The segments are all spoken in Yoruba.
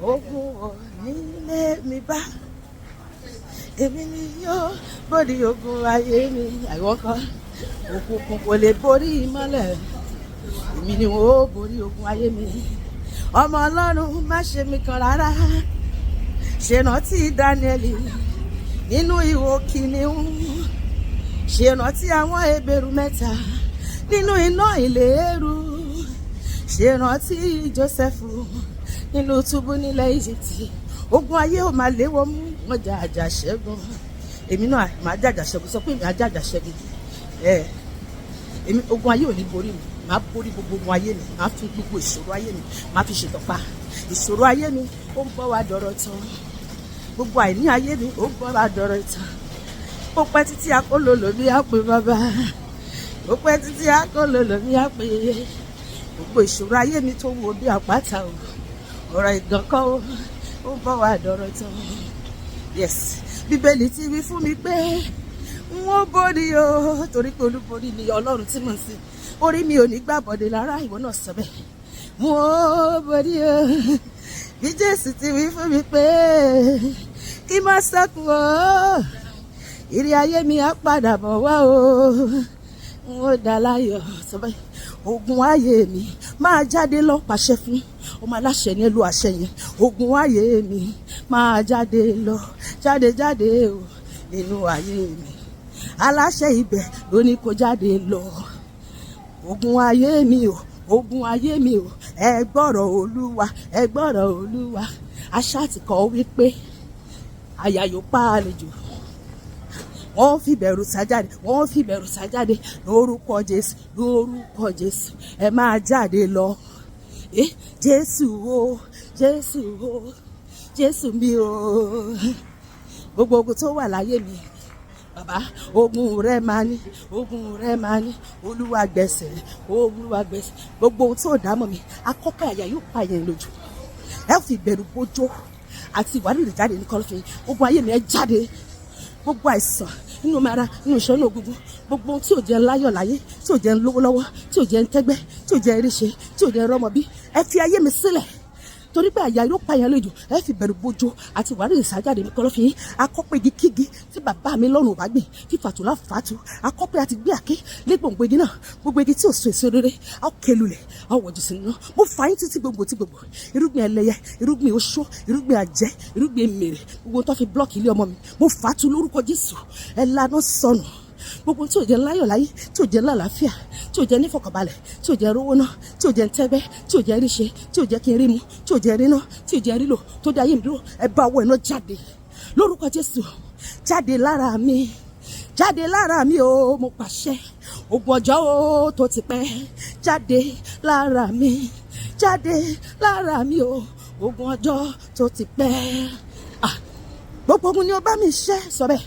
Ogun ò nílé mi bá. Èmi ni yóò borí ogun ayé mi. Àìwọ́kọ́. Òkùnkùn kò lè borí ìmọ́lẹ̀. Èmi ni wọ́n ó borí ogun ayé mi. Ọmọ Ọlọ́run, má ṣe mí kan rárá. Ṣèrántí Dáníẹ́lì nínú ihò kìnìún. Ṣèrántí àwọn Hébérù mẹ́ta nínú iná ìléru. Ṣèrántí Jósẹ́fù nínú túbú nílẹ̀ Íjíbítì. Ogun ayé ò máa léwọ́ mú wọn jà àjà ṣẹ́gun. Èmi náà máa jàjà ṣẹ́gun. Sọ pé èmi á jàjà ṣẹ́gun. Ẹ èmi, ogun ayé ò ní borí mi. Máa borí gbogbo ogun ayé mi. Máa fi gbogbo ìṣòro ayé mi, máa fi ṣètọ́pa. Ìṣòro ayé mi, ó ń bọ́ wá dọ̀rọ̀ tán. Gbogbo àìní ayé mi, ó ń bọ́ wá dọ̀rọ̀ tán. Ó pẹ́ títí, akólólò mi á pè bàbá. Ó pẹ́ títí, akólólò mi á pè. Gbogbo ìṣòro ayé mi tó wo bí àpáta o, ọ̀rọ̀ ìgànkọ́ o, ó ń bọ́ wá dọ̀rọ̀ tán. Yes, Bíbélì ti wí fún mi pé n ó borí o, torí pé olúborí ni Ọlọ́run tí mò ń sìn. Orí mi ò ní gbàbọ̀dé lára. Ìwọ náà sọ bẹ́ẹ̀, mo ó borí o. Bí Jésù ti wí fún mi pé kí má sẹ́kù o, ìrì ayé mi á padà bọ̀ wá o, n ó dá láyọ̀. Sọ bẹ́ẹ̀, ogun ayé mi, máa jáde lọ. Pàṣẹ fún ọmọ aláṣẹ ní ẹlú àṣẹ yẹn. Ogun ayé mi, máa jáde lọ, jáde, jáde o nínú ayé mi. Aláṣẹ ibẹ̀ ló ní kó jáde lọ. Ogun ayé mi o, ogun ayé mi o, ẹ gbọ́rọ̀ Olúwa, ẹ gbọ́rọ̀ Olúwa. Aṣá ti kọ́ wípé àyà yóò pa àlejò, wọ́n fi bẹ̀rù sájáde, wọ́n fi bẹ̀rù sájáde lórúkọ Jésù. Lórúkọ Jésù, ẹ máa jáde lọ. Eh, Jésù o, Jésù o, Jésù mi o. Gbogbo ogun tó wà láyé mi, bàbá, ogun rẹ máa ní, ogun rẹ máa ní. Olúwa gbẹ̀sẹ̀, Olúwa gbẹ̀sẹ̀. Gbogbo ohun tó dámọ̀ mi, akọ́kọ́ àyà yóò pa yẹn lójú. Ẹ fi ìbẹ̀rù bójó àti ìwárìrì jáde ní kọ̀lọ̀fín. Ogun ayé mi, ẹ jáde. Gbogbo àìsàn nínú ara, nínú ìṣẹ́, nínú ògùngùn, gbogbo ohun tí ò jẹ́ láyọ̀ láyé, tí ò jẹ́ ń lówó lọ́wọ́, tí ò jẹ́ ń tẹ́gbẹ́, tí ò jẹ́ ń ríṣe, tí ò jẹ́ ń rọ́mọ bí, ẹ fi ayé mi sílẹ̀, torí pé àyà yóò pa yẹn lójú. Ẹ fi bẹ̀rù bójó àti ìwárìrì sájáde ní kọ̀lọ̀fín. Akọ́pẹ́ igi kígi tí bàbá mi lọ́rùn ò bá gbìn, fífàtú láfàtú. Akọ́pẹ́ àti gbé àké lé gbòǹgbò igi náà. Gbogbo igi tí ò so èso rere, a ó kelulẹ̀, a ó wọ̀jù sínú náà. Mo fà yín títí gbogbo tí gbogbo irúgbìn ẹlẹ́yẹ, irúgbìn oṣó, irúgbìn àjẹ́, irúgbìn mèrè, gbogbo tó fi block ilé ọmọ mi, mo fà á tu lórúkọ Jésù. Ẹ lanà sọnù. Gbogbo tí ò jẹ́ láyọ̀ láyé, tí ò jẹ́ lálàáfíà, tí ò jẹ́ nífọ̀kànbalẹ̀, tí ò jẹ́ rówó ná, tí ò jẹ́ ntẹ́gbẹ́, tí ò jẹ́ ríṣe, tí ò jẹ́ kí n rí mu, tí ò jẹ́ ríná, tí ò jẹ́ rílò, tó dé ayé mi dúró, ẹ bá ọwọ́ iná jáde lórúkọ Jésù. Jáde lára mi, jáde lára mi o. Mo pàṣẹ, ogun ọjọ́ o tó ti pẹ́, jáde lára mi, jáde lára mi o. Ogun ọjọ́ tó ti pẹ́. Ah, gbogbo ogun ni ó bá mi ṣẹ́. Sọ bẹ́ẹ̀,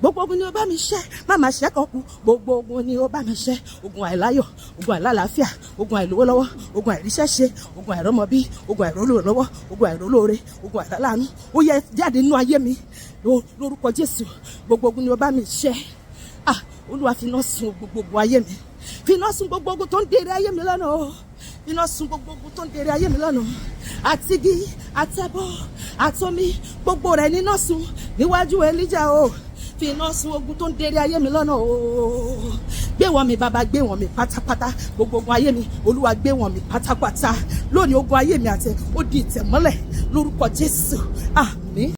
gbogbo ogun ni ó bá mi ṣẹ́, má máa ṣẹ́ kan kú. Gbogbo ogun ni ó bá mi ṣẹ́: ogun àìláyọ̀, ogun àìlálàáfíà, ogun àìlówó lọ́wọ́, ogun àìríṣẹ́ ṣe, ogun àìrọ́mọbí, ogun àìrólùrànlọ́wọ́, ogun àìrólóore, ogun àìláàánú, ó yẹ jáde nínú ayé mi lórúkọ Jésù. Gbogbo ogun ni ó bá mi ṣẹ́. Ah, Olúwa, fi iná sun gbogbo ogun ayé mi. Fi iná sun gbogbo ogun tó ń dèrè ayé mi lọ́nà o. Fi iná sun gbogbo ogun tó ń dèrè ayé mi lọ́nà. Àtigi, àtẹbọ, àtomi, gbogbo rẹ̀ níná sun níwájú Èlíjà o. Fi iná sun ogun tó ń dèrè ayé mi lọ́nà o. Gbé wọn mi, bàbá, gbé wọn mi pátápátá. Gbogbo ogun ayé mi, Olúwa, gbé wọn mi pátápátá lónìí. Ogun ayé mi àti ó di ìtẹ̀mọ́lẹ̀ lórúkọ Jésù. Àmín.